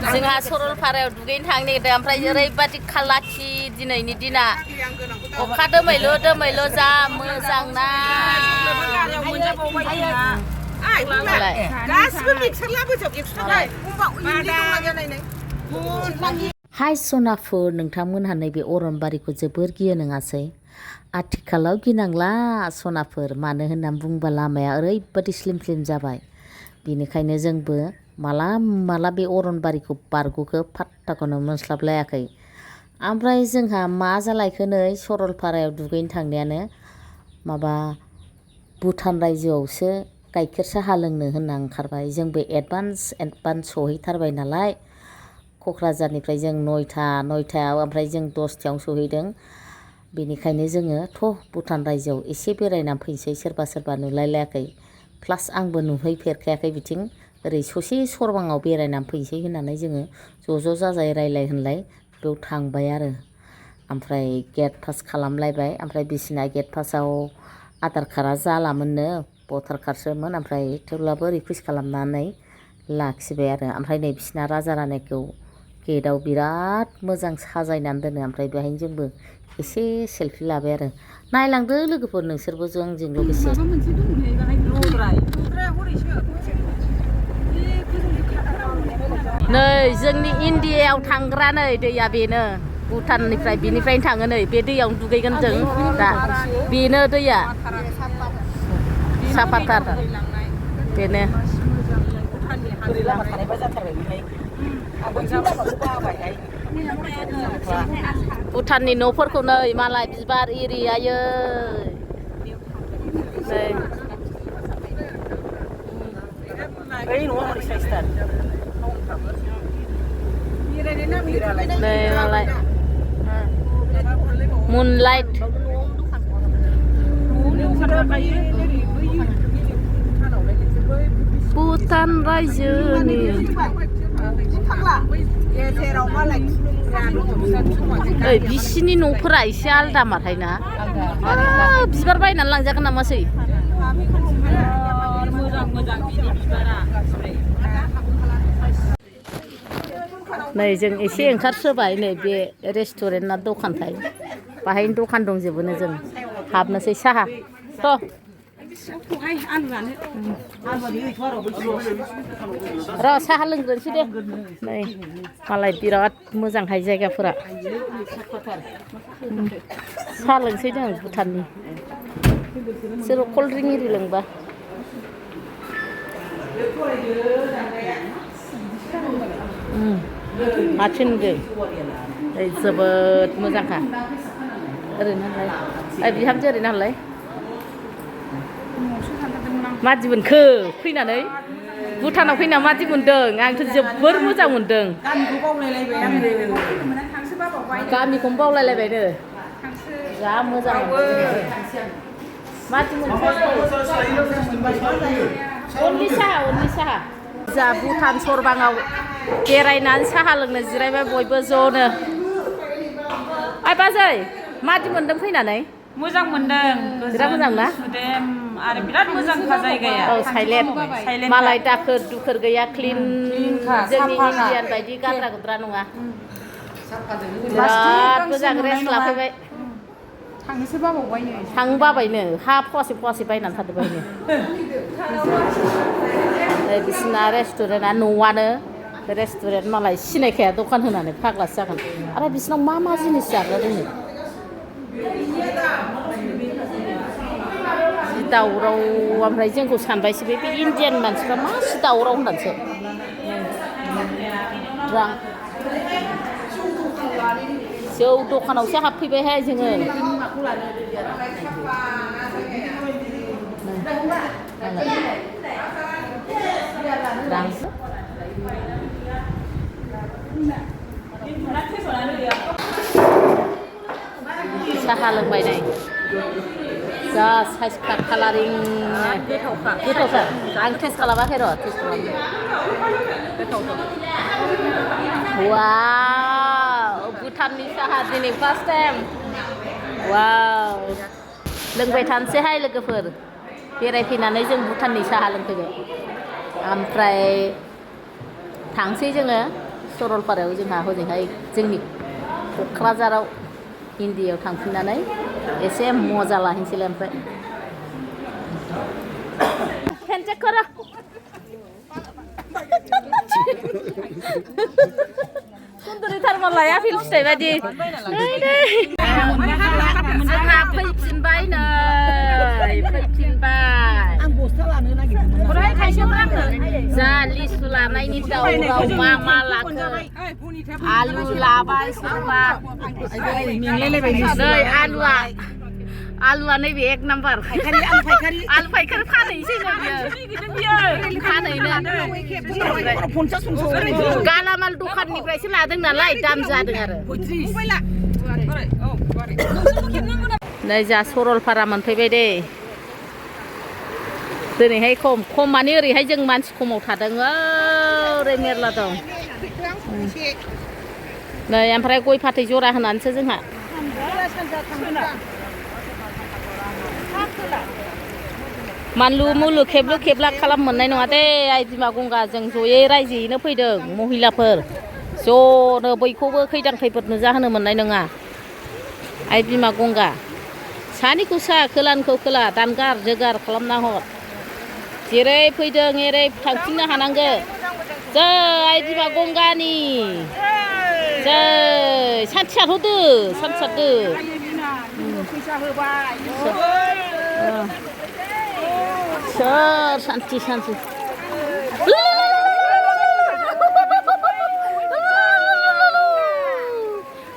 जोंहा सरलपारायाव दुगैनो थांनो नागिरदों ओमफ्राय ओरैबादि खालाखि दिनैनि दिना अखा दोमैलु जा मोजां ना हाय सनाफोर नोंथांमोनहा नैबे अरनबारिखौ जोबोर गियो नङासै आथिखालाव गिनांला सनाफोर मानो होननानै बुंबा लामाया ओरैबादि स्लिम स्लिम जाबाय बेनिखायनो जोंबो माला बे अरनबारिखौ बारग'खो फात्ताखौनो मोनस्लाबलायाखै ओमफ्राय जोंहा मा जालायखो नै सरलपारायाव दुगैनो थांनायानो माबा भुटान रायजोआवसो गाइखेर साहा लोंनो होनना ओंखारबाय जोंबो एडभान्स सहैथारबाय नालाय क'क्राझारनिफ्राय जों 9थायाव ओमफ्राय जों 10थायाव सहैदों बेनिखायनो जोङो भुटान रायजोआव एसे बेरायनानै फैनोसै सोरबा नुलायलायाखै प्लास आंबो नुहैफेरखायाखै बिथिं ओरै ससे सरबाङाव बेरायनानै फैनोसै होननानै जोङो ज' जाजाय रायलाय होनलाय बेयाव थांबाय आरो ओमफ्राय गेट पास खालामलायबाय ओमफ्राय बिसिना गेट पासाव आधार कार्डआ जालामोननो भटार कार्डसोमोन ओमफ्राय थेवब्लाबो रिकुवेस्ट खालामनानै लाखिबाय आरो ओमफ्राय नै बिसिना राजा रानिखौ गेटआव बिराद मोजां साजायनानै दोनो ओमफ्राय बेहायनो जोंबो एसे सेल्फि लाबाय आरो नायलांदो लोगोफोर नोंसोरबो जोंजों लोगोसे नै जोंनि इण्डियायाव थांग्रा नै दैया बेनो भुटाननिफ्राय बिनिफ्रायनो थाङो नै बे दैयावनो दुगैगोन जों दा बेनो दैया साफाथार बेनो भुटाननि न'फोरखौ नै मालाय बिबार एरि आयै नै मालाय मुनलाइट भुटान रायजोनि बिसिनि न'फोरा एसे आलदा माथाय ना बिबार बायनानै लांजागोन नामासै नै जों एसे ओंखारसोबाय नै बे रेस्टुरेन्टना दखानथाय बाहायनो दखान दंजोबोनो जों हाबनोसै साहा र' साहा लोंग्रोनोसै दे नै मालाय बिराद मोजांहाय जायगाफोरा साहा लोंसै जों भुटाननि सोर कल्ड ड्रिंक एरि लोंबा माथो नुदों जोबोद मोजांखा ओरैनो हालाय बिहामजो ओरैनो हालाय मादि मोनखो फैनानै भुटानाव फैना मादि मोनदों आंथ' जोबोर मोजां मोनदों गामिखौनो बावलायलायबायनो जा मोजां मादि मोनखो अनलि साहा जा भुटान सरबाङाव बेरायनानै साहा लोंनो जिरायबाय बयबो ज'नो ओइ बाजै मादि मोनदों फैनानै मोजां मोनदों बिराद मोजां ना आरो बिराद मोजांखा जायगाया औ साइलेन्ट मालाय दाखोर दुखोर गैया क्लिन जोंनि इण्डियान बायदि गाद्रा गुद्रा नङा बिराद मोजां रेस्ट लाफैबाय थांनोसो बाबावबायनो थांनो बाबायनो हा फवासे बायनानै थादोबायनो बिसिना रेस्टुरेन्टआ न'आनो रेस्टुरेन्ट मालाय सिनायखाया दखान होनानै फाग्लासो जागोन आरो बिसिनाव मा जिनिस जाग्रा दोनो जि दावराव ओमफ्राय जोंखौ सानबायसो बे इण्डियान मानसिफ्रा मासि दावराव होननानैसो जौ दखानावसो हाबफैबायहाय जोङो साहा लोंबाय नै जा साइज कालारिं गोथावथार आं टेस्ट खालामाखै र' टेस्ट खालामनो वाव भुटाननि साहा दिनै फार्स्ट टाइम वाव लोंबाय थानोसैहाय लोगोफोर बेरायफैनानै जों भुटाननि साहा लोंफैबाय ओमफ्राय थांसै जोङो सरलपारायाव जोंहा हजोंहाय जोंनि क'क्राझाराव इन्डियायाव थांफिननानै एसे मजा लाहैनोसैलाय ओमफ्राय हेन्डसेक करो सुन्दरिथार मालाया फिल फिथाइ बायदि जोंहा फैफिनबाय नै फैफिनबाय आं बस्था लानो नागिरदोंमोन जा लिसु लानायनि दावराव मा लाखो आलु लाबाय सोरबा नै आलुआ नैबे एक नाम्बार आलु फायखारि फानहैसै बियो फानहैनो गालामाल दखाननिफ्रायसो लादों नालाय दाम जादों आरो नै जा सरलपारा मोनफैबाय दे दिनैहाय खम माने ओरैहाय जों मानसि खमाव थादों ओरै मेरला दं नै ओमफ्राय गय फाथै जरा होनानैसो जोंहा मानलु मुलु खेबलु खेबला खालाम मोननाय नङा दे आइ बिमा गंगा जों जयै रायजोयैनो फैदों महिलाफोर ज'नो बयखौबो खैदां खैफोद नुजाहोनो मोननाय नङा आइ बिमा गंगा सानिखौ सा खोलानिखौ खोला दानगार जोगार खालामना हर जेरै फैदों एरै थांफिननो हानांगौ जै आइ बिमा गंगानि जै सान्थि सारहरदो सान्थि सारदो सोर सान्थि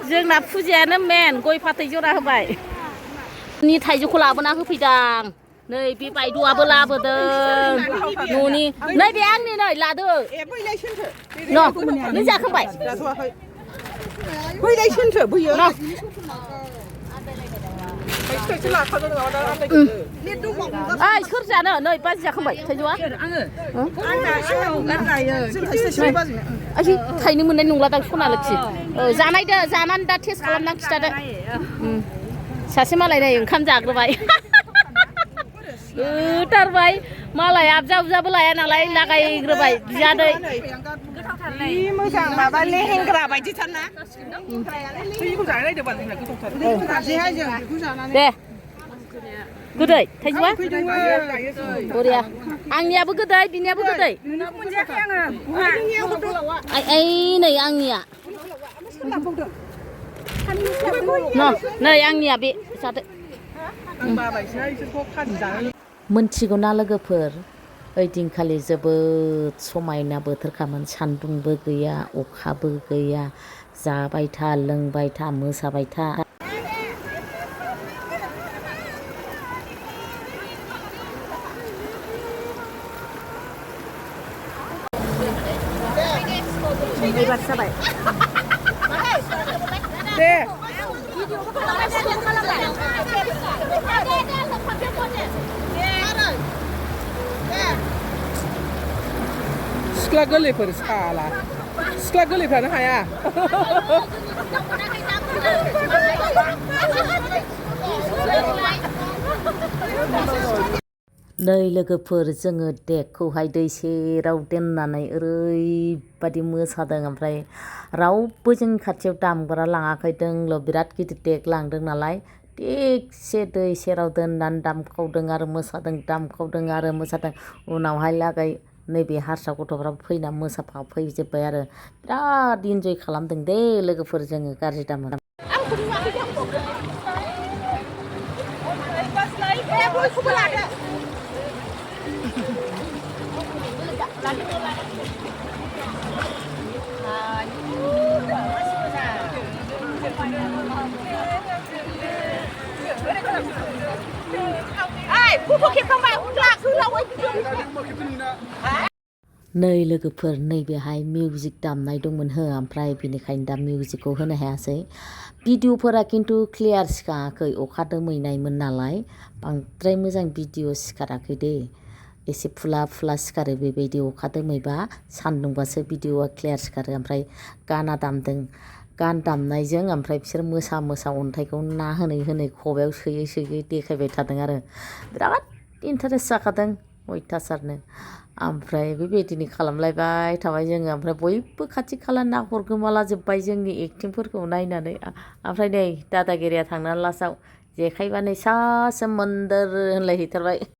जोंना फुजायानो मेन गय फाथै जरा होबाय नि थाइजौखौ लाबोना होफैदां नै बे बायद'आबो लाबोदों न'नि नै बे आंनि नै लादो नों जाखांबाय ओइ सोर जानो नै बाजि जाखांबाय थाइजौआ थाइनो मोननाय नंला दां सना लोखि जानायदो जानानै दा टेस्ट खालामनानै खिथादो सासे मालाय नै ओंखाम जाग्रोबाय थारबाय मालाय आबजा आबजाबो लाया नालाय लागायग्रोबाय बियादै मोजां माबा लेहेंग्रा बायदिथारना दे गोदै थाइजौआ बरिया आंनियाबो गोदै बिनियाबो गोदै नै आंनिया नै आंनिया बे जादो मोनथिगौना लोगोफोर ओइदिनखालि जोबोद समायना बोथोरखामोन सान्दुंबो गैया अखाबो गैया जाबाय था लोंबाय था मोसाबाय था जाबाय दे सिख्ला गोरलैफोर साला सिख्ला गोरलैफ्रानो हाया नै लोगोफोर जोङो देगखौहाय दै सेराव दोननानै ओरैबादि मोसादों ओमफ्राय रावबो जोंनि खाथियाव दामग्रा लाङाखै दोंल' बिराद गिदिर देग लांदों नालाय थिगसे दै सेराव दोननानै दामखावदों आरो मोसादों दामखावदों आरो मोसादों उनावहाय लागै नैबे हारसा गथ'फ्राबो फैना मोसाफैजोब्बाय आरो बिराद इन्जय खालामदों दे लोगोफोर जोङो गाज्रि दामोन नै लोगोफोर नैबेहाय मिउजिक दामनाय दंमोन हो ओमफ्राय बेनिखायनो दा मिउजिकखौ होनो हायासै भिडिअफोरा खिन्थु क्लियार सिखाराखै अखा दोमैनायमोन नालाय बांद्राय मोजां भिडिअ सिखाराखै दे एसे फुला सिखारो बेबायदि अखा दोमैबा सान्दुंबासो भिडिअआ क्लियार सिखारो ओमफ्राय गाना दामदों गान दामनायजों ओमफ्राय बिसोर मोसा अन्थाइखौ ना होनै खबायाव सोयै देखायबाय थादों आरो बिराद इन्टारेस्ट जाखादों अयथासारनो ओमफ्राय बेबायदिनो खालामलायबाय थाबाय जोङो ओमफ्राय बयबो खाथि खाला नाहर गोमाला जोब्बाय जोंनि एक्टिंफोरखौ नायनानै ओमफ्राय नै दादागिरिया थांनानै लास्टआव जेखाइबा नै सा सोमोन्दोर होनलायहैथारबाय